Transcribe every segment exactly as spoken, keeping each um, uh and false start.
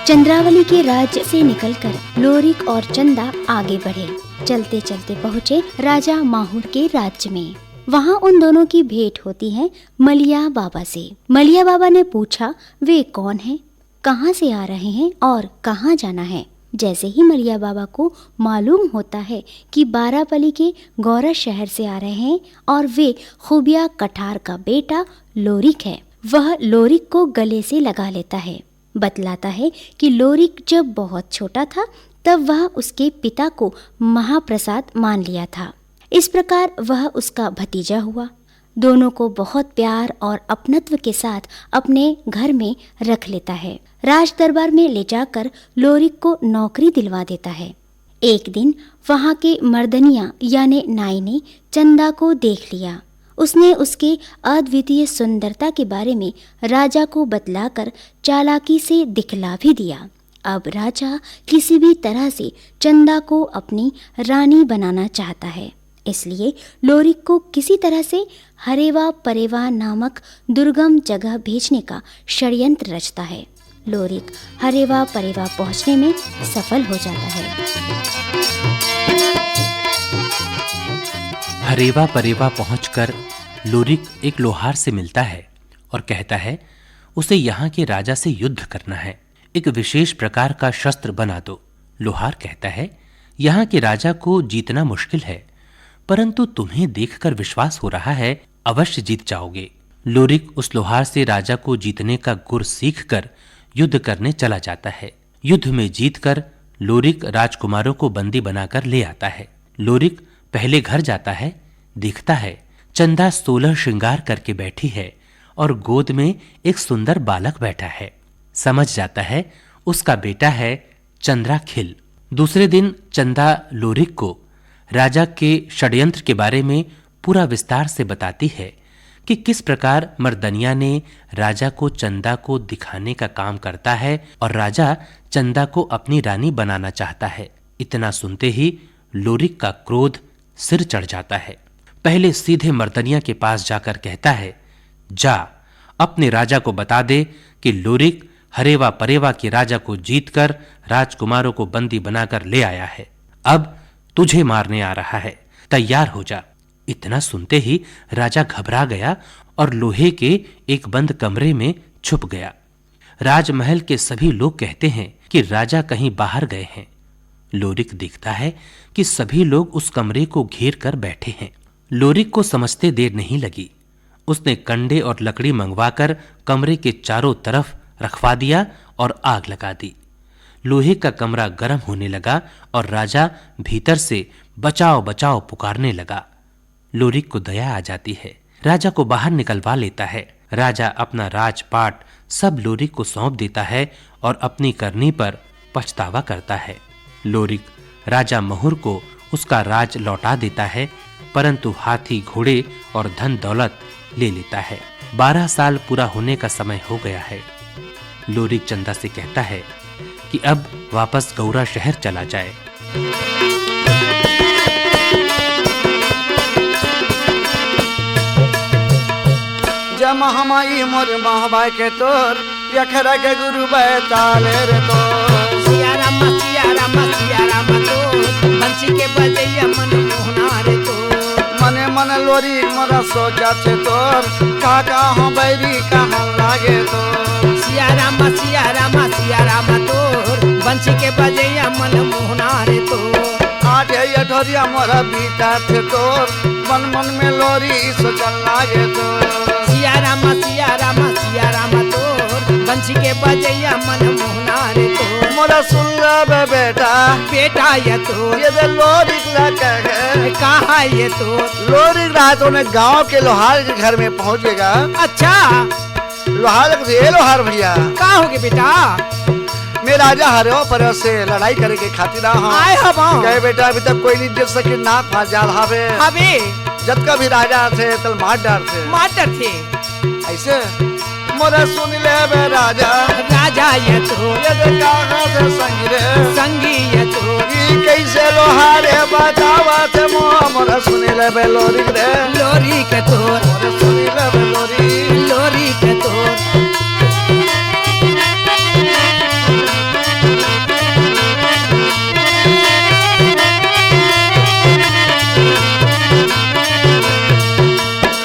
चंद्रावली के राज्य से निकलकर लोरिक और चंदा आगे बढ़े। चलते चलते पहुंचे राजा माहुर के राज्य में। वहां उन दोनों की भेंट होती है मलिया बाबा से। मलिया बाबा ने पूछा, वे कौन हैं, कहाँ से आ रहे हैं और कहाँ जाना है? जैसे ही मलिया बाबा को मालूम होता है कि बारापली के गौरा शहर से आ रहे हैं और वे खुबिया कठार का बेटा लोरिक है, वह लोरिक को गले से लगा लेता है। बतलाता है कि लोरिक जब बहुत छोटा था, तब वह उसके पिता को महाप्रसाद मान लिया था। इस प्रकार वह उसका भतीजा हुआ। दोनों को बहुत प्यार और अपनत्व के साथ अपने घर में रख लेता है। राज दरबार में ले जाकर लोरिक को नौकरी दिलवा देता है। एक दिन वहां के मर्दनिया यानी नाई ने चंदा को देख लिया। उसने उसके अद्वितीय सुंदरता के बारे में राजा को बतलाकर चालाकी से दिखला भी दिया। अब राजा किसी भी तरह से चंदा को अपनी रानी बनाना चाहता है, इसलिए लोरिक को किसी तरह से हरेवा परेवा नामक दुर्गम जगह भेजने का षड्यंत्र रचता है। लोरिक हरेवा परेवा पहुंचने में सफल हो जाता है। हरेवा परेवा पहुंचकर लोरिक एक लोहार से मिलता है और कहता है, उसे यहाँ के राजा से युद्ध करना है। एक विशेष प्रकार का शस्त्र बना दो। लोहार कहता है, यहाँ के राजा को जीतना मुश्किल है, परंतु तुम्हें देखकर विश्वास हो रहा है, अवश्य जीत जाओगे। लोरिक उस लोहार से राजा को जीतने का गुर सीखकर युद्ध करने चला जाता है। युद्ध में जीतकर लोरिक राजकुमारों को बंदी बनाकर ले आता है। लोरिक पहले घर जाता है, देखता है चंदा सोलह श्रृंगार करके बैठी है और गोद में एक सुंदर बालक बैठा है। समझ जाता है उसका बेटा है चंद्राखिल। दूसरे दिन चंदा लोरिक को राजा के षड्यंत्र के बारे में पूरा विस्तार से बताती है कि किस प्रकार मर्दनिया ने राजा को चंदा को दिखाने का काम करता है और राजा चंदा को अपनी रानी बनाना चाहता है। इतना सुनते ही लोरिक का क्रोध सिर चढ़ जाता है। पहले सीधे मर्दनिया के पास जाकर कहता है, जा, अपने राजा को बता दे कि लोरिक हरेवा परेवा के राजा को जीतकर राजकुमारों को बंदी बनाकर ले आया है। अब तुझे मारने आ रहा है, तैयार हो जा। इतना सुनते ही राजा घबरा गया और लोहे के एक बंद कमरे में छुप गया। राजमहल के सभी लोग कहते हैं कि राजा कहीं बाहर गए हैं। लोरिक देखता है कि सभी लोग उस कमरे को घेर कर बैठे हैं। लोरिक को समझते देर नहीं लगी। उसने कंडे और लकड़ी मंगवाकर कमरे के चारों तरफ रखवा दिया और आग लगा दी। लोहे का कमरा गर्म होने लगा और राजा भीतर से बचाओ, बचाओ पुकारने लगा। लोरिक को दया आ जाती है। राजा को बाहर निकलवा लेता है। राजा अपना राजपाट सब लोरिक को सौंप देता है और अपनी करनी पर पछतावा करता है। लोरिक राजा महुर को उसका राज लौटा देता है, परंतु हाथी, घोड़े और धन दौलत ले लेता है। बारह साल पूरा होने का समय हो गया है। लोरिक चंदा से कहता है कि अब वापस गौरा शहर चला जाए। जय महामाई मोर महबाई के तोर, यखरा के गुरु बैताले रे तोर। सिया राम, सिया राम, सिया राम तोर, बंसी के बजैया मन मोहना रे तोर। मने मन लोरी मोरा सोचा थे तोर, का का हो बैरी कहाँ लागे तोर। सिया राम, सिया राम, सिया राम तोर, बंसी के बजैया मन मोहना रे तोर। आठ है अठोरिया मोरा बीता थे तोर, मन मन में लोरी सोचन लागे तोर। सिया राम, सिया राम, सिया राम तोर, बंसी के बजैया मन मोहना रे तोर। मोरा सुन ले बे बेटा, बेटा ये तोर, ये दे लोरी ला कहे। कहाँ ये तोर? लोरी रात होने गांव के लोहार के घर में पहुंच गएगा। अच्छा। लोहार लग रे लोहार भैया। का हो गे बेटा? मैं राजा हरेवा परेवा से लड़ाई करे के खातिर आए हंव। आए हंव। कहे बेटा अभी तक कोई नहीं देख सके, नाक फाड़ जाल हावे। हावे। जतका भी राजा थे तल मार डार थे। मार डार थे। ऐसे? मोर सुन लेबे राजा। राजा ये तो। ये दे कहाँ से संगी रे? संगी ये तो। ई कैसे लोहारे बतावत मोर, मोर सुन लेबे लोरिक रे। लोरिक तो। मोर सुन लेबे लोरिक। लोरिक तो।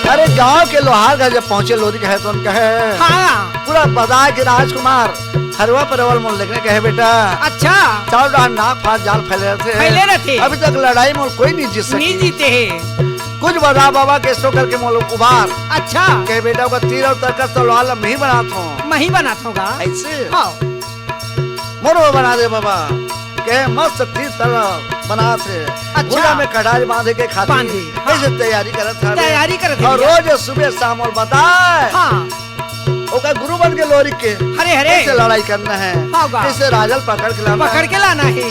अरे गांव के लोहार घर जब पहुंचे लोरिक है तो उन कहे, हाँ। पूरा बदाय के राजकुमार हरवा परवल मोल लेके कहे, बेटा, अच्छा। चारों डहर नाग फार जाल फैले रथे। फैले रथे। अभी तक लड़ाई मोल कोई नहीं जीत सके। नहीं जीते हैं। कुछ बदा बाबा के सो करके मोल उबार। अच्छा। कहे, बेटा, ओकर तीर अउ तरकस तलवार ला मैं ही बनात हूँ। मैं ही बनात हूँ गा। ऐसे? हाँ। मोर वो बना दे बाबा। कहे, मस्त तीर तलवार बनात हे। अच्छा। भुजा में कटारी बांधे के खातिर। बांधे, हाँ। ऐसे तैयारी करत हवे। तैयारी करत हे अउ भैया। रोज सुबह शाम मोल बताए। हाँ। ओकर गुरु बन के लोरिक के। हरे, हरे। कैसे लड़ाई करना है, हाँ, वाह। कैसे राजा ल पकड़ के लाना पकड़ है। के लाना है।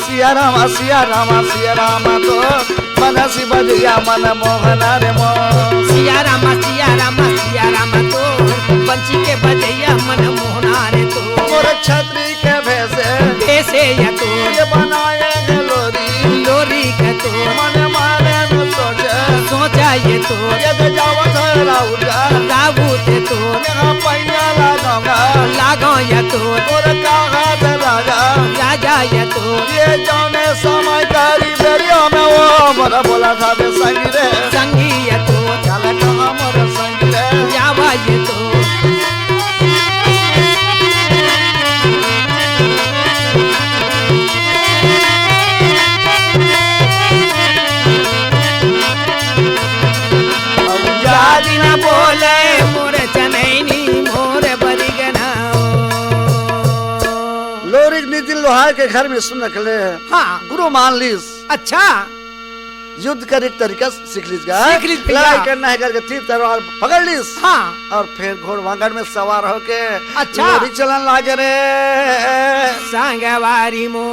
सिया रामा, सिया रामा, सिया रामा तो बनसी बजैया मन मोहना रे मोर। सिया रामा, सिया रामा, सिया रामा तो बंसी के बजैया मन मोहना रे तो। मोर छतरी के भेसे। भेसे या तो। ये बनाए है लोरी। लोरी के तो। मन माने न सोचे। सोचा ये तो। ये तो जावत है राउत। राउत तो। मेरा पैया लागोगा। लागो या तो। तोर कहा था राजा। राजा या तो। ये जाने समय कारी बेरियो में वो मोर बोला था बे संगी रे। संगी या तो। चल कहा मोर संगी रे। या भाई ये तो। जादी ना बोले मोर चनैनी मोर बरिगना। लोरिक नितिन लोहार के घर में सुन रखले। हाँ। गुरु मान लीस। अच्छा। युद्ध करे के तरीका सीख लीस गा। सीख लीस भैया। लड़ाई करना है करके तीर तलवार पकड़ लीस। हाँ। अउ फिर घोड़वांगड़ में सवार होके अच्छा। लोरी चलन लागे रे। संगवारी मो।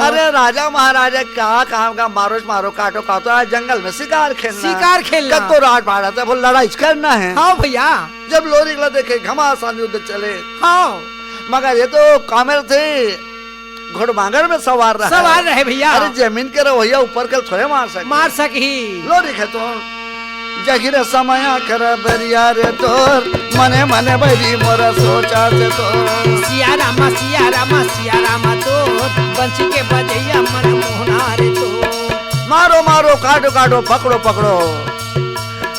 अरे राजा महाराजा का काम का मारो मारो काटो काटो, आज जंगल में शिकार खेलना। शिकार खेलना। कब तो रात बाड़ा था, वो लड़ाई करना है। हाँ भैया। जब लोरिक ला देखे घमासान युद्ध चले। हाँ। मगर ये तो कामेर थे। घोड़बांगर में सवार रहे। सवार रहे भैया। अरे जमीन के रवैया ऊपर के थोड़े मार सके। मार सकही। लोरिक है तो जगिर समय कर बरिया रे तोर, मने मने बैरी मोर सोचा से तोर। सिया रामा, सिया रामा, सिया रामा तोर, बंसी के बजैया मन मोहना रे तोर। मारो मारो, काटो काटो, पकड़ो पकड़ो।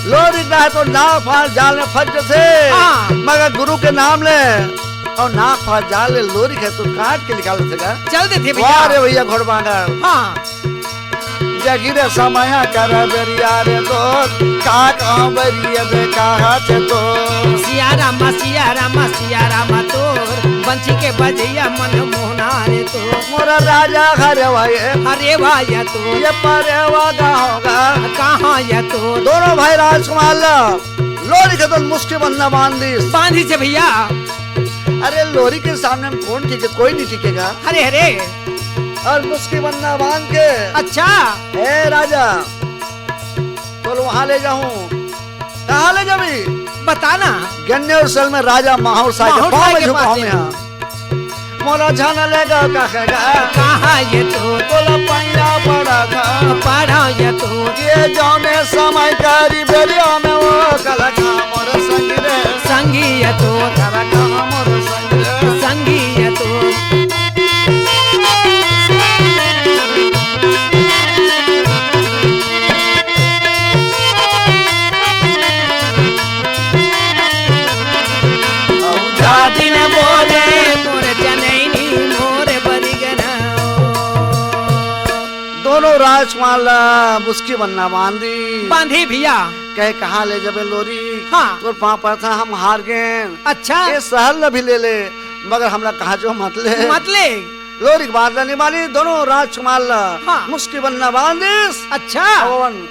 लोरिक ना है तो नाग फार जाल में फंस जथे। हाँ। मगर गुरु के नाम ले अउ नाग फार जाल ले लोरिक है तो काट के निकाल देथे गा। चल देथे भैया। वाह रे भैया घोड़बांगर। हाँ। जगिर समय कर बरिया रे तोर, का कहूँ बरिया रे कहा थे तोर। सिया रामा, सिया रामा, सिया रामा तोर, बंसी के बजैया मन मोहना रे तोर। मोर राजा हरे भाई। हरे भाई तोर। ये परेवा गाँव गा। कहाँ ये तोर। दोनों भाई राजकुमार ला लोरिक तो मुस्की बंधना बांध दीस। बांधी से भैया। अरे लोरिक के सामने में कौन टिके, कोई नहीं टिकेगा। अरे अरे। अउ मुस्की बंधना बांध के। अच्छा। ए राजा, तोला वहां ले जाहूं। कहां ले जाबे? बता ना। गन्नेर सल में राजा माहौर साय के माहौर पांव साय में के झुकाहूं पास। मैं, हां। मोला झन लेगा कहेगा। कहां ये तो? तोला पैया पड़ा था। पड़ा ये तो। ये जौने समय कारी बेरिया में वो कला का मोर संगी रे। संगी ये तो। कला का मोर संगी रे। संगी ये तो। दिन बोले मोर जनैनी मोर बरिगना। दोनों राजकुमार ला मुस्की बंधना बांधी। बांधी भैया। कहे, "कहाँ ले जबे लोरी?" हाँ। तोर पाँव पड़थन, हम हार गेन। अच्छा। ये सहर ला भी ले ले, मगर हमला कहाँ जो मत ले। मत ले। लोरी के बात ला नहीं मानी, दोनों राजकुमार ला हाँ। मुस्की बंधना बांधिस। अच्छा। अउ ओमन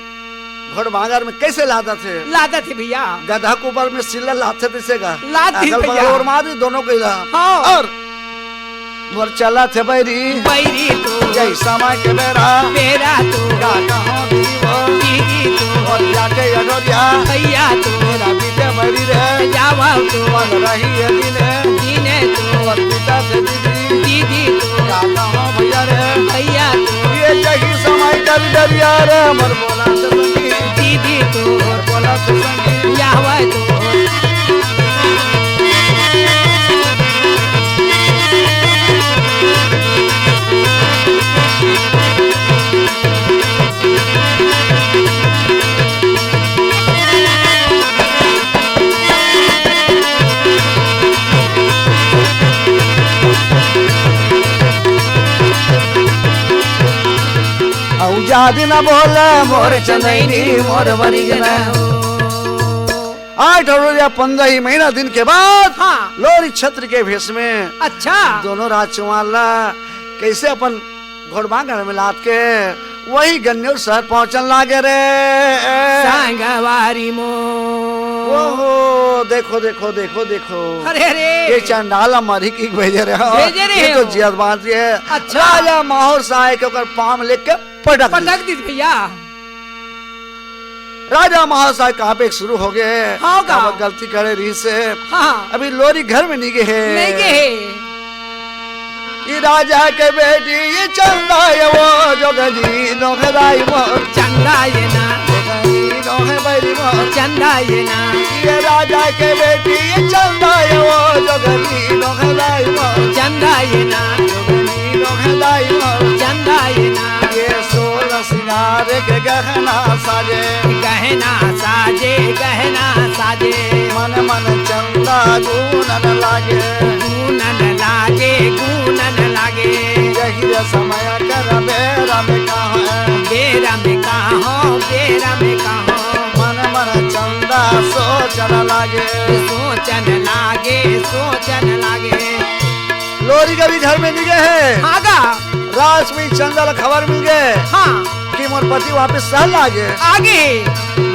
घोड़बांगर में कैसे लादत हे? लादत हे भैया। गधा के ऊपर में सिल्ला लादथे तैसे का। लाद दी अगल बगल भैया। और मार दी दोनों को इला। हाँ। और मोर चलत हे बैरी। बैरी तो। जय समय के बेरा। बेरा तो। का कहो दीदी वो। दीदी तो। और जाके अडोरिया। भैया तो। मेरा बीते मरी रे। जावव तो। मन रही है दिने। दिने तो। मोर पिता से दीदी। दीदी तो। का कहो भैया रे। भैया तो। ये जही समय कर डरिया रे, मोर बोला से संगी। दीदी तो। मोर बोला से संगी। जावव तो। अउ जादे न बोले मोर चंदैनी, मोर बरिगना। आठ अउ या पंद्रह ही महीना दिन के बाद हाँ। लोरी छत्र के भेष में अच्छा। दोनों राजकुमार ला कइसे अपन घोड़बांगड़ में लाद के वही गन्नौर शहर पहुंचन लागे रे। संगवारी मो। ओहो, देखो, देखो, देखो, देखो। अरे, अरे। ये चंडाल मरी की भेजे रे हो। भेजे रे ये तो हो। जियत बांच गे। अच्छा। राजा माहौर शाह के ओकर पाँव में लेके पटक दी। पटक दी भैया। राजा माहौर शाह कांपे के शुरू हो गे। हाँ का? अब गलती करे रहिसे। हाँ। अभी लोरी घर में नइ गे हे। नइ गे हे। ई राजा के बेटी, ई चंदा ये वो जोगनी नोहराई मोर। चंदा ये ना। जोगनी नोहे बैरी मोर। चंदा ये ना। ये राजा के बेटी, ई चंदा ये वो जोगनी नोहराई मोर। चंदा ये ना। जोगनी नोहराई मोर। चंदा ये ना। ये सोलह सिंगार के गहना साजे। गहना साजे, गहना साजे। मन मन चंदा गुनन लागे। गुनन लागे, गुनन लागे। यही रे समय कर बेरा में कहाँ। बेरा में कहाँ, बेरा में कहाँ। मन मन चंदा सोचन लागे। सोचन लागे, सोचन लागे। लोरी कभी घर में नइ गे हे। हाँ गा। राजकुमारी चंदा ला खबर मिल गे हाँ। कि मोर पति वापिस सहर लागे। आगे।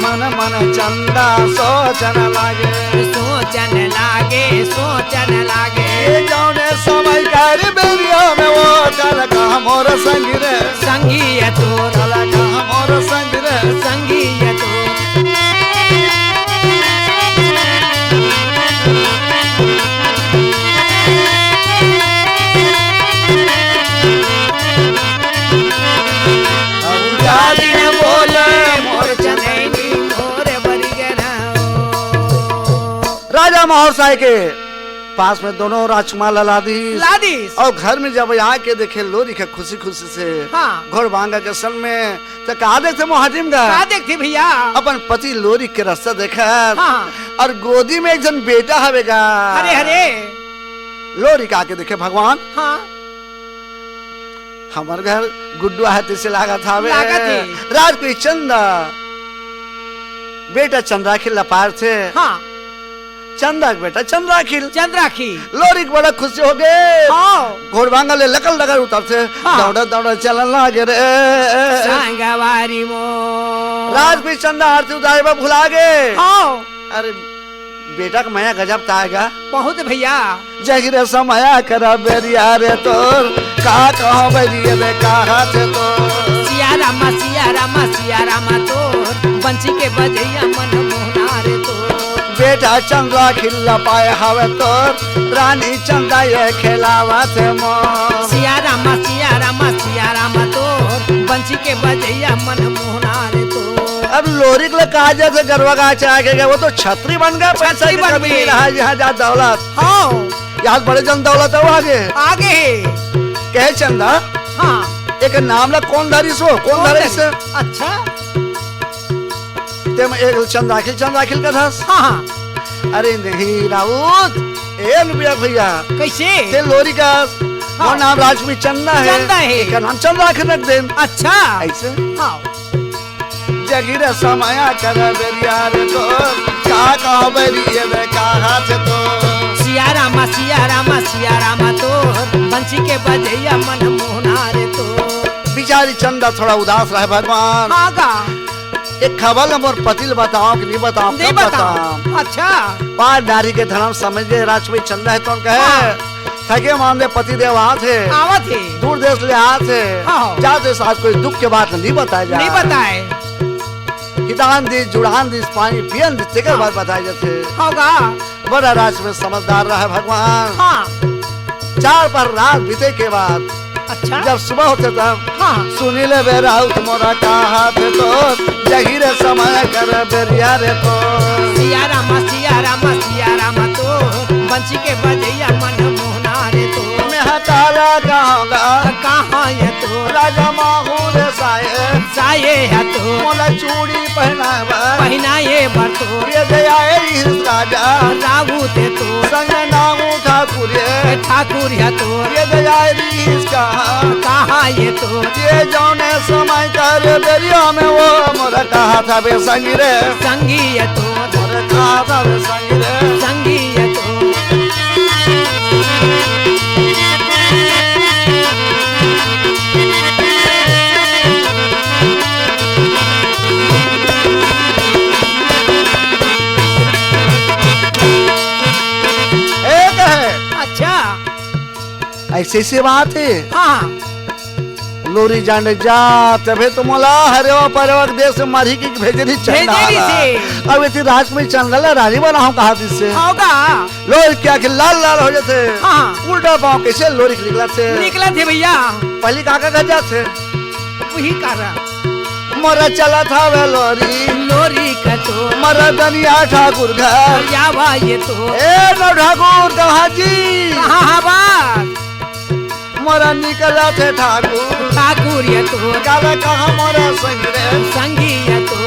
मन मन चंदा सोचन लागे। सोचन लागे, सोचन लागे। ये जौने समय कर बेरिया में वो कल का मोर संगी रे। संगी ये तोर। कल का मोर संगी रे। संगी ये तोर। राजा माहौर शाह के पास में दोनों राजकुमार ला लादिस। लादिस। अउ घर में जब आके देखे लोरी के खुशी खुशी से हाँ। घोड़बांगा के सन में त का देखथे मोहाटिम गा? का देखथे भैया? अपन पति लोरी के रस्ता देखत हाँ। अउ गोदी में एक झन बेटा हवे गा। अरे, अरे। लोरी का के देखे भगवान। हाँ। हमर घर गुड्डू आहे तइसे लागत हवे। लागत हे। राजकुमारी चंदा। बेटा चंद्राखिल ला पारथे। हाँ। चंदा के बेटा चंद्राखिल। चंद्राखिल। लोरी के बड़ा खुशी हो गे। हाँ। घोड़बांगा ले लकल डगर उतरथे। हाँ। दौड़ा दौड़ा चलन लागे रे। संगवारी मो। राजकुमारी चंदा आरती उतारे बर भुला गे। हाँ। अरे बेटा के मया गजब ताय गा। बहुत भैया। जहिरे समया कर बेरिया रे तोर, का कहो बेरिया बे का हाथ तोर। सिया रामा, सिया रामा, सिया रामा तोर, बंसी के बजैया मन मोहना रे तोर। बेटा चंदा खिल्ला पाए हवे तोर, रानी चंदा ये खेलावत मोर। सिया रामा, सिया रामा, सिया रामा तोर, बंसी के बजैया मन मोहना रे तोर। अब लोरिक ले कहा जाथे गरवा गाय चरा के गए, वो तो छतरी बन गए, पैसा छतरी के बन कमी गए। नहीं रहा, यहाँ जा दौलत। हाँ। यहाँ बड़े जन दौलत है वो आगे। आगे। कहे चंदा, हाँ। एक नाम ला कोन धरिस वो, कोन कोन धरिस? धरिस? अच्छा। ते में एक चंदाखिल, चंदाखिल कथस। हाँ, हाँ। अरे नहीं राउत, ए लुबिया भैया। कैसे? ते लोरी का, हाँ। वो नाम राजकुमारी चंदा है। चंदा है। एकर नाम चंदाखिल रख देन। अच्छा। ऐसे? हाँ। जगिर समया कर बेरिया रे तो, का कहो बेरिए बे का हाथ तो। सिया रामा, सिया रामा, सिया रामा तो, बंसी के बजैया मन मोहना रे तो। बिचारी चंदा थोड़ा उदास रहे भगवान। हाँ गा। एक खबर ल मोर पति ल बताओ कि नहीं बताओ, नहीं कब बताओ। बताओ? अच्छा। पार नारी के धर्म समझ गए, राजकुमारी चंदा है तो कहे, हाँ। थके मांदे पति देव आत है, आवत है। दूर देश ले आत है, हाँ। जा देश आज कोई दुख के बात नहीं बताए जा। नहीं बताए। हिदान दिस, जुड़ान दिस, पानी पियन दिस, तेकर हाँ। बाद बताए जाथे। होगा। बड़ा राज में समझदार रहे भगवान। हाँ। चार पहर रात बीते के बाद अच्छा। जब सुबह होथे तब हाँ। सुनी ले बे राउत मोरा कहाथे तो, जही रे समय कर बेरिया रे तो। सिया राम, सिया राम, सिया राम तो, बंसी के बजैया मन मोहना रे तो। मैं हतारा कहाँ गा? कहाँ ये तो? राजा माहूर साए। साए है तो। मोला चूड़ी पहनाए बर। पहनाए बर तो। ये दे आए रिहिस राजा। राऊ ते तो। संग नाऊ ठाकुर ये। ठाकुर है तो। ये दे आए रिहिस कहाँ। कहाँ ये तो। ये जौने समय कर बेरिया में वो मोर कहाथा बे संगी रे। संगी ये तो। मोर कहाथा बे संगी रे। संगी ये तो। एक है। अच्छा। ऐसे ऐसे बात है। हाँ। लोरी जाने जा, तभे तो मोला हरेवा परेवा के देश में मारी की भेजे नहीं चंडाला। भेजे नहीं से। अब इतनी राज में चंडाला रानी बनाऊं कहा दिस से। होगा। लोरी क्या के लाल लाल हो जाथे। हाँ। उल्टा पाँव कैसे लोरी के निकला थे। निकला थे भैया। पहली काका घर जाथे। वही कारण। मोरा चला था वे लोरी। लोरी का तो। मोरा दनिया ठाकुर घर। या भाई ये तो। ए नौ ठाकुर कहाँ जी? कहाँ हवा? मोरा निकला थे ठाकुर। ठाकुर ये तो। काला कहाँ मोरा संग रे। संगी ये तो।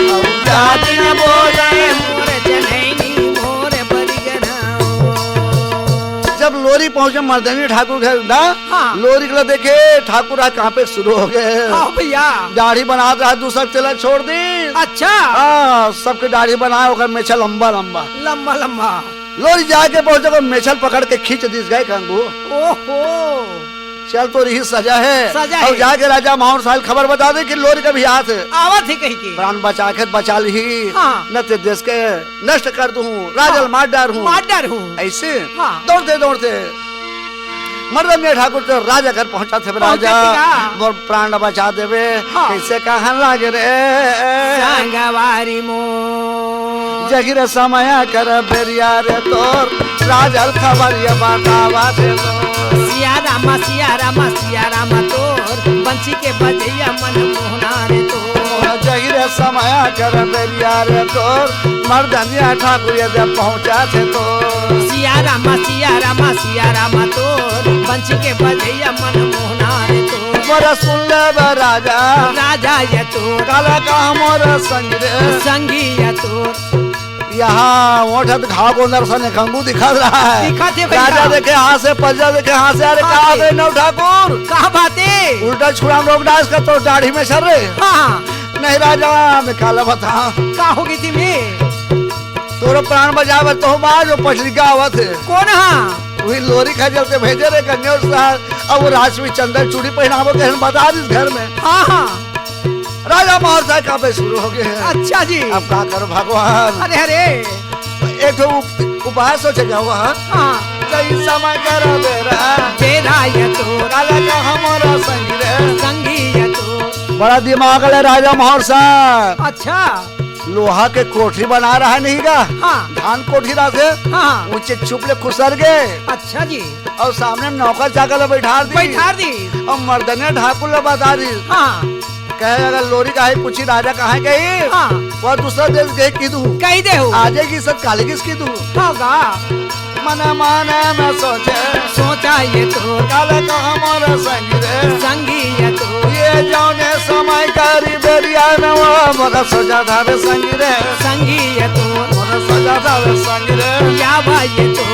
अब जात न बोले। मोर जनैनी, मोर परिगना। जब लोरी पहुंचे मर्दनी ठाकुर घर ना, हाँ। लोरी के ला देखे, ठाकुर आ कहाँ पे शुरू हो गए। हाँ भैया। दाढ़ी बनात रहा, दूसरा चला छोड़ दी। अच्छा। हाँ, सबके दाढ़ी बनाए, ओकर मेछा लंबा लंबा। लंबा लंबा। लोरी जाके पहुंचे, ओकर मेछल पकड़ के खींच दिस गए कंगू। ओहो। चल तो रही सजा है। सजा और है। जाके राजा माहौर साल खबर बता दे कि लोरी का भी हाथ है। आवत है कहीं की। प्राण बचा के बचा ली। हाँ। न ते देश के नष्ट कर दूं, राजल हाँ। मार डार हूँ। मार डार हूँ। ऐसे हाँ। दौड़ते दौड़ते मर्दन ने ठाकुर तो राजा घर पहुंचा थे। पहुंचा राजा थे का? मोर प्राण बचा देवे। हाँ। कैसे कहन लागे रे संगवारी मोर। जगिर समय कर बेरिया रे तोर राजल खबर ये बतावा दे तो। सिया राम, सिया राम, सिया राम तोर बंसी के बजैया मन मोहना रे तो। जहिरे समय कर बेरिया रे तोर, मर्दनिया ठाकुर ये दे पहुंचा थे तो। सिया राम, सिया राम, सिया राम तोर, बंसी के बजैया मन मोहना रे तो। मोरा सुन ले बे राजा। राजा ये तो। काला का मोर संग रे। संगी ये तो। यहाँ ओठत घाव गोंदर सन एक अंगू दिखा रहा है। दिखा थे भैया। राजा देखे हाथ से, प्रजा देखे हाथ से, अरे हाँ कहाँ जी। गए नौ ठाकुर? कहाँ बाते? उल्टा छुड़ा लोग डांस का तो दाढ़ी में सर रे। हाँ। नहीं राजा, मैं काला बता। का हो गई थी मैं? तोरो प्राण बचावे तो बार जो पछली का आवत है। कौन हाँ? वही लोरी खा जलते भेजे रे कन्या साहब। अब वो राजवी चंदन चूड़ी पहनावो के हम बता दिस घर में। हाँ, हाँ। राजा माहौर साहब कहाँ पे शुरू हो गए हैं। अच्छा जी। अब का करो भगवान? अरे, अरे। एक ठो उप-, उपाय सोचे जाओ, हाँ? हाँ। कई समय करो बेरा। बेरा ये तो। काला का हमारा संगी रे। संगी ये तो। बड़ा दिमाग ले राजा माहौर साहब। अच्छा। लोहा के कोठरी बना रहा नहीं का? हाँ। धान कोठरी रहा से। हाँ। ऊंचे चुप ले खुसर गए। अच्छा जी। और सामने नौकर चाकर ला बैठार दी। बैठार दी। और मर्दनिया ठाकुर ला बता दी। हाँ। कहे अगर लोरी काहे पूछी राजा कहाँ गई? हाँ। वो दूसरा देश गए की दू। कही दे हो। आ जाएगी सब काली किस की दू। होगा। मन मन में सोचे। सोचा ये तो। काल का हमारा संगी रे। संगी ये तो। ये जाने समय कारी बेरिया में वो मोरा सोचा था रे संगी रे। संगी ये तो। मोरा सोचा था रे संगी रे। या भाई ये तो।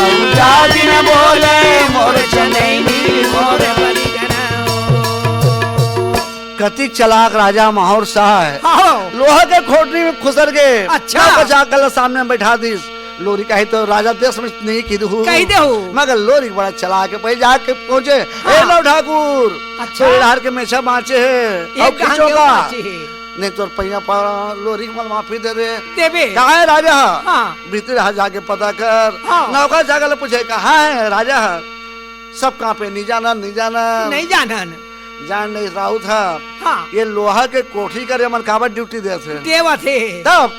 अब जाति न बोले मोर चंदैनी, मोर परिगना। कतिक चलाक राजा माहौर शाह है। हाँ। लोहा के खोटरी में खुसर गए। अच्छा। ना बचा कर सामने बैठा दीस। लोरिक कही तो राजा देश में नहीं कहि देहू। कहि देहू। मगर लोरिक बड़ा चलाक हे, पहली जाके पहुंचे, हाँ। "ए नौ ठाकुर, अच्छा। तो इधर के मेछा बांचे हे, एक अउ खींचो का?" बांचे हे। "नहीं, तोर पैया पड़ंव, लोरिक, मोला माफी दे दे।" देबे। "कहाँ हे राजा?" हाँ। "भीतरी हा, जाके पता कर।" हाँ। नौकर चाकर ला पूछे, "कहाँ हे राजा?" सब कांपे, "नहीं जानन, नहीं जानन।" नहीं जानन। जान नहीं राउत हा। हाँ। ये लोहा के कोठी करे मन काबर ड्यूटी देत हे? देवत हे। तब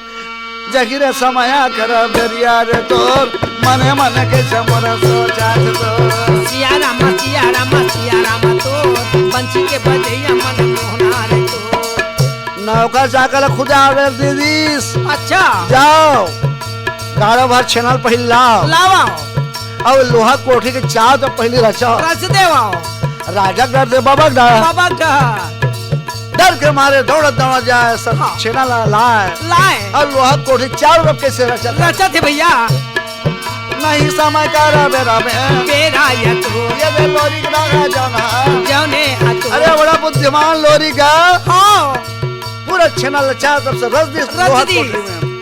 जही रे समय कर बेरिया रे तोर, मने मन के छमर सोचात तोर। सिया राम, सिया राम, सिया राम तोर, बंसी के बजैया मन मोहना रे तोर। नौकर चाकर ला खुदे आवे दीदीस। अच्छा। जाओ, गाड़ा भर छेना ल पहिली लाओ। लावा। अउ लोहा कोठी के चार तो पहिली रचा। रच देवा। राजा के डर से बबक डर। बबक डर। डर के मारे दौड़त दौड़त जाए, सब हाँ। छेना ला लाए। लाए। अउ लोहा कोठी चार रुपये से रचा। रचा थे भैया। नहीं समय का रबे रबे। बेरा या तो। ये दे लोरिक राजा जाना। जौने आ तो। अरे बड़ा बुद्धिमान लोरिक हे। हाँ। पूरा छेना ला चार तरफ से रच दिस रच लोहा दिस। कोठी में।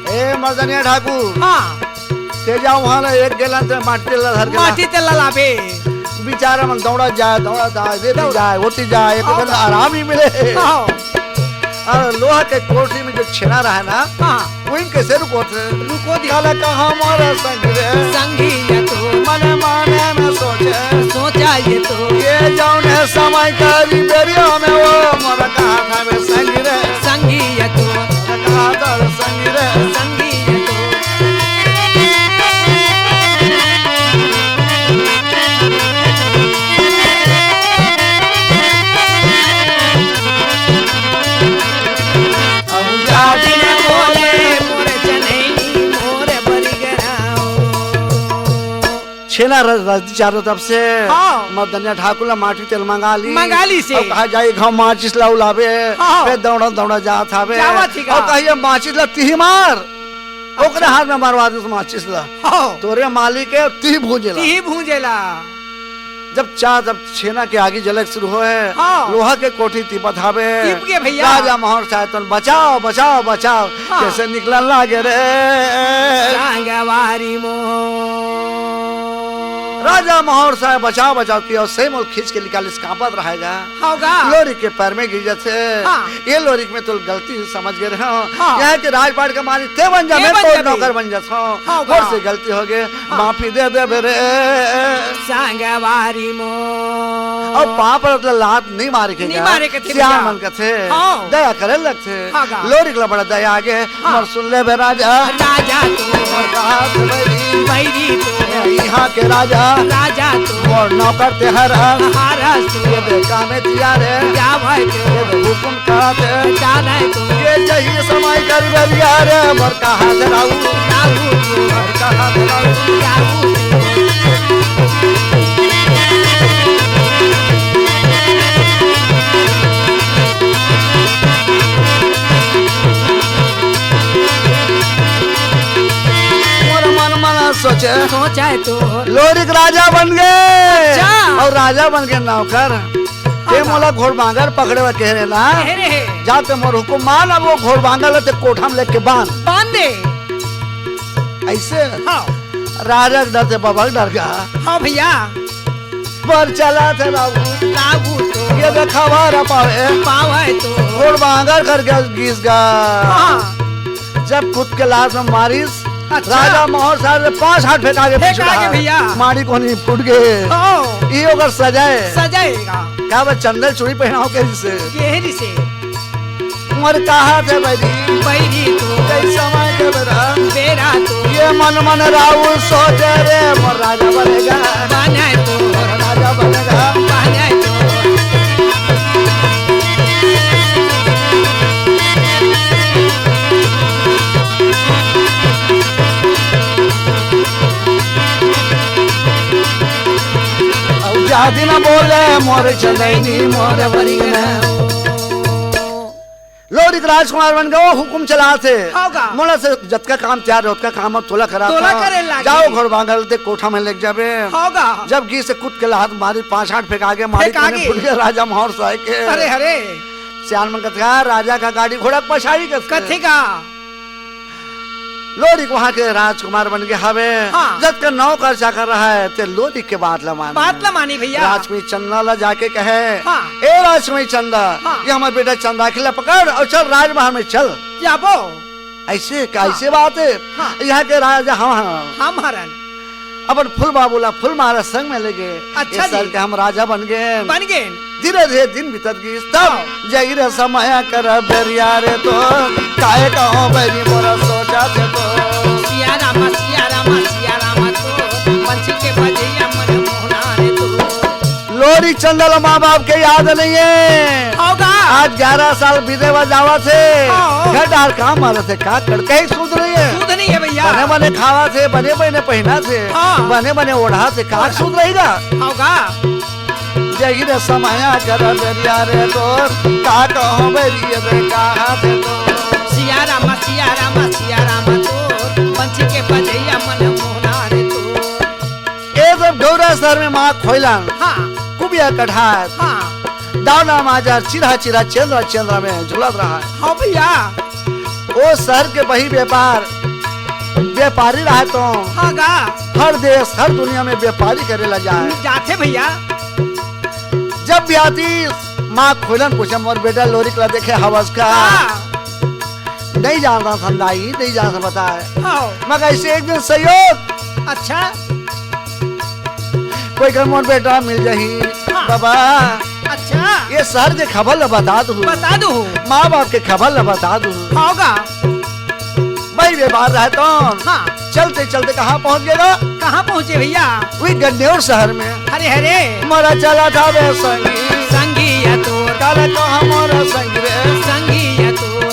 ए मर्दनिया ठाकुर। हाँ। ते जा उहाँ ले एक गैलन ते माटी तेल ला धर के ला। माटी तेल ला लाबे। बेचारा मन दौड़ा जाए, दौड़ा जाए, ये भी दौड़ा। जाए, वो भी जाए, एक हाँ। बंदा आराम ही मिले। हाँ। अउ लोहा के कोठी में जो छेना रहे ना, हाँ। वो इन कैसे रुको थे? रुको दी। काला कहा मोर संग रे। संगी ये तो। मने मने में सोचे। सोचा ये तो। ये जौन हे समय करी बेरिया में वो मोर कहा था बे संग रे। संगी ये तो। मोर कहा था बे संग रे। संगी ये तो। अब जाति न बोले मोर जनैनी मोर बरिगराओ। छेना र-, रच दिस चारों तरफ से। हाँ। मर्दनिया ठाकुर ला माटी तेल मंगा लिस। मंगा लिस हे। अब कहा जाई घाव माचिस ला उलाबे। हाँ। फिर दौड़ा दौड़ा जात हवे। जावत ही का। अब कहिए माचिस ला तिही मार। अच्छा। ओकरे हाथ में मरवा दिस माचिस ला। हाँ। तोरे मालिक हे, तिही भूंजे ला। तिही भूंजे ला। जब चा-, जब छेना के आगी जले के शुरू होए, हाँ। लोहा के कोठी तिपत हवे। तिप गे भैया। राजा महौर साय तोन बचाओ, बचाओ, बचाओ। हाँ। कैसे निकलन लागे रे। संगवारी मो। राजा महौर साय बचाओ, बचाओ किया, अउ सही मोल खींच के निकालिस, कांपत रहेगा। होगा। लोरिक के पैर में गिर जाथे। हाँ। ये लोरिक में तो गलती समझ गे रहे हो। हाँ। यहाँ के राजपाट का मालिक ते बन जा, ते मैं बन तो जा बे। नौकर बन जात हूँ। हाँ, मोर से गलती हो गे, हाँ। माफी दे दे बे रे। संगवारी मो। अउ पाप रत ला लात नहीं मारे के नहीं गा। मारे के थे सियान भैया। मन कथे। हाँ। दया करे लगथे। हाँ गा। लोरिक ला बड़ा दया आगे। हाँ। मोर सुन ले बे राजा। राजा तो। मोर कहा थे बैरी। बैरी तो। यहाँ के राजा। राजा तो। मोर नौकर ते हरा। हारा तो। ये दे काम में तियार हे। क्या भाई तो। ये दे हुकुम कहा थे। जाने तो। ये जही समय कर गरिया रे, मोर कहा थे राऊ। राऊ तो। मोर कहा थे राऊ। राऊ तो। मोर मन मन सोचे। सोचे तो। लोरिक राजा बन गे। अच्छा। अउ राजा बन के नौकर। ये हाँ। मोला घोड़बांगर पकड़े बर कहे रहे ना। कहे रहे। जा ते मोर हुकुम मान, अब वो घोड़बांगर ला ते कोठा में लेके बांध। बांध दे। ऐसे? हाँ। राजा के डर ते बबा के डर गा। हाँ भैया। पर चला थे राऊ। राऊ तो। ये देखा वारा पावे। पावे तो। घोड़बांगर करके गिस गा। हाँ। जब खुद के लात में मारिस, अच्छा। राजा महौर साय ला पांच हाथ फेंका के फेंका के पछुड़ा। भैया। माड़ी कोनी फूट गे। ओ। ई ओकर सजा हे। सजा हे गा। का बा चंदन चूड़ी पहनाओ के जिसे। केहरी से। मोर कहा थे बैरी। बैरी तो। जय समय के बेरा। बेरा तो। ये मन मन राऊ सोचे रे, मोर राजा बनेगा। बने तो। मोर राजा बनेगा। बने तो। अउ जादी न बोले मोर चंदैनी मोर बरिंगना। लोरिक राजकुमार बन गे, वो हुकुम चलाथे। होगा। मोला से जतका काम तियार हे, ओतका काम अब तोला करा तोला था। करे लागी। जाओ घोड़बांगर ते कोठा में लेके जाबे। होगा। जब गिस ते कूद के लात मारी, पांच हाथ फेंका गे, मारी फेंका कोनी गे। फूट गे राजा महौर साय के। अरे, अरे। सियान मन कथे का, राजा का गाड़ी घोड़ा पछाड़ी कथे। कथे का? लोरिक वहाँ के राजकुमार बन गे हवे। हाँ। जतका नौकर चाकर रहय, ते लोरिक के बात ल माने। बात ल माने भैया। राजकुमारी चंदा ल जाके कहे, हाँ। "ए राजकुमारी चंदा, हाँ। ये हमर बेटा चंद्राखिल ल पकड़ अउ चल राजमहल में चल।" जाबो। अइसे, हाँ। कइसे बात हे? हाँ। यहाँ के राजा हम हन। हम हरन। अपन फूल बाबू ला फूल माला संग में लेगे। अच्छा ये जी। सर के हम राजा बन गेन। बन गेन। धीरे धीरे दिन बीतत गिस, तब हाँ। जही रे समय कर बेरिया रे तो, काय कहो बैरी मोरा सोचा थे तो। सिया राम, सिया राम, सिया राम तो, बंसी के बजैया मन मोहना रे तो। लोरिक चंदा ल माँ बाप के याद नइ हे। होगा। आज ग्यारह साल बीते बर जावत हे। हाँ। घर डार काम मारत हे, का कर कहीं सुध नइ हे। सुध नइ हे भैया। बने बने खावत हे, बने बने पहिनत हे, हाँ। बने बने ओढ़त हे, का सुध रहिगा। होगा। जही रे समय कर बेरिया रे तोर, का कहो बेरिया रे कहा थे तो। सिया राम, सिया राम, सिया राम तोर, बंसी के बजैया मन मोहना रे तोर। ए जब गौरा शहर में माँ खोइलन, हाँ। कुबिया कढ़ात, हाँ। दावना माजर चिरहा चिरहा चेंद्रा चेंद्रा में झुलत रहय। हाँ भैया। ओ शहर के बही व्यापार, व्यापारी रहय तो हाँ गा। हर देश, हर दुनिया में व्यापारी करे ला जाय। जाथे भैया। जब भी आतिस, माँ खोइलन पूछे, "मोर बेटा लोरिक ला देखे हवस का?" हाँ। "नइ जानत हन दाई, नइ जानत हन, बताय।" हाँ। मगर अइसे एक दिन संयोग। अच्छा। कोई कर मोर बेटा मिल जाही। हाँ। बाबा। अच्छा। ये शहर के खबर ल बता दू। बता दू। माँ बाप के खबर ल बता दू। होगा। बही व्यापार रहय तो। हाँ। चलते चलते कहाँ पहुँच गे गा? कहाँ पहुँचे भैया? वही गन्नेउर शहर में। हरे हरे। मोरा चला था रे संगी। संगी या तोर। काला कहा मोरा संगी रे। संगी या तोर।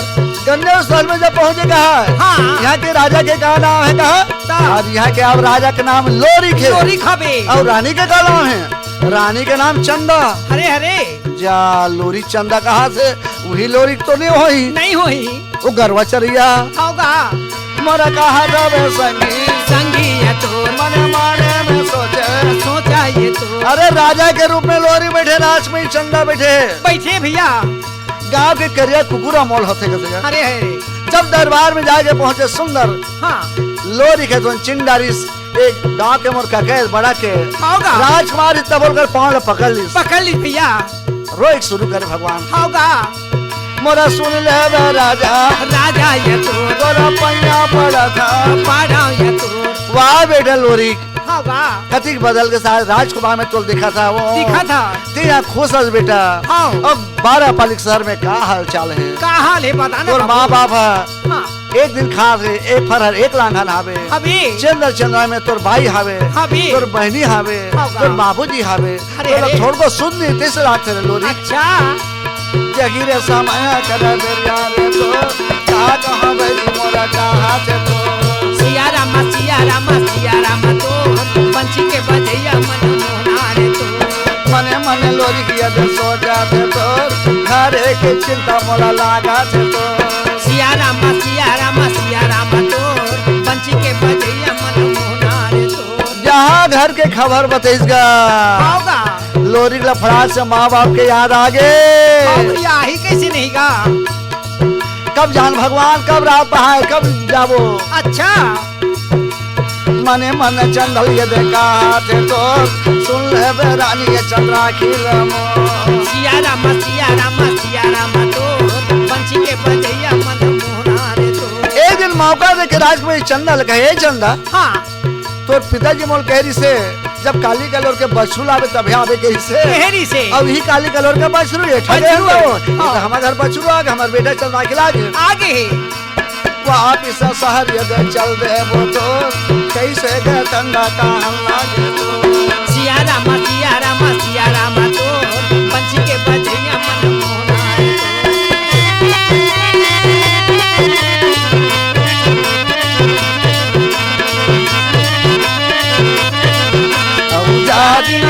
गन्नेउर शहर में जब पहुँचे गा, हाँ। यहाँ के राजा के का नाम हे गा? ता। अउ यहाँ के अब राजा के नाम लोरिक हे। लोरिक हवे। अउ रानी के का नाम हे? रानी के नाम चंदा। हरे हरे। जा लोरिक चंदा कहाथे, वही लोरिक तो नइ होही। नइ होही। ओ गरवा चरइया। होगा। मोरा कहा जाबे संगी। संगी या तोर। मने मने में सोचे। सोचा ये तो। अरे राजा के रूप में लोरिक बइठे, राजकुमारी चंदा बइठे। बइठे भैया। गाँव के करिया कुकुर अमोल होथे कथे। अरे हरे। जब दरबार में जाके पहुँचे सुंदर। हाँ। लोरिक हे तो चिंडारिस। एक गाँव के मोर कका हे बड़ा के। होगा। राजकुमार इतना बोलकर पाँव ल पकड़ लिस। पकड़ लिस भैया। रोएक शुरू करे भगवान। होगा। मोरा सुन ले बे राजा। राजा ये तो। तोरा पैया पड़ा था। पड़ा ये तो। वाह बेटा लोरिक। होगा। कतिक बदल के साथ राजकुमार में तोल दिखा था वो। दिखा था। ते यहाँ खुश हस बेटा। हाँ। अब बारह पालिक शहर में का हाल चाल हे? का हाल हे बता ना तोर बाबू। माँ बाप हे। हाँ। एक दिन खात हे, एक फरहर, एक लांघन हावे। हवे। चंद्र चंद्रा में तोर बाई हावे। हवे। तोर बहनी हावे। हवा। तोर बाबूजी हावे। अरे, तोर अरे। थोड़को सुध नइ हे, तइसे लागथे रे लोरिक। अच्छा। जही रे समय कर बेरिया रे तो, का कहा बैरी मोरा कहा थे तो। सिया राम, सिया राम, सिया राम तो, बंसी के बजैया मन मोहना रे तो। मने मने लोरिक यदि सोचा थे तो, घरे के चिंता मोला लागा थे तो। सिया राम, सिया राम, सिया राम तोर, बंसी के बजैया मन मोहना रे तोर। जहाँ घर के खबर बतइस गा। होगा। लोरिक ल फड़ाक से माँ बाप के याद आ गे। हाँ भैया, आही कइसे नइ गा? कब जान भगवान, कब रात पहाय, कब जाबो। अच्छा। मने मन चंदल ये देखा थे तो, सुन ले बे रानी ये चंद्राखिल मो। सिया राम, सिया राम, सिया राम तो, बंसी के बजैया मन मोहना रे तो। एक दिन मौका देके राजकुमारी चंदा ल कहे, "ए चंदा, हाँ। तोर पिताजी मोल कहे रिसे, जब काली कलोर के बछरू लाबे तभे आबे कहे रिसे। कहे रिसे। अब ही काली कलोर के बछरू ये ठगे बछरू। ये हाँ। तो हमर घर बछरू आगे, हमर बेटा चंद्राखिल आगे।" आगे हे। वापिस शहर यदि चल देबो तो, कइसे गे चंदा कहन लागे तो। सिया राम, सिया राम, सिया राम तो, बंसी के बजैया मन मोहना रे तो। अब जा दिन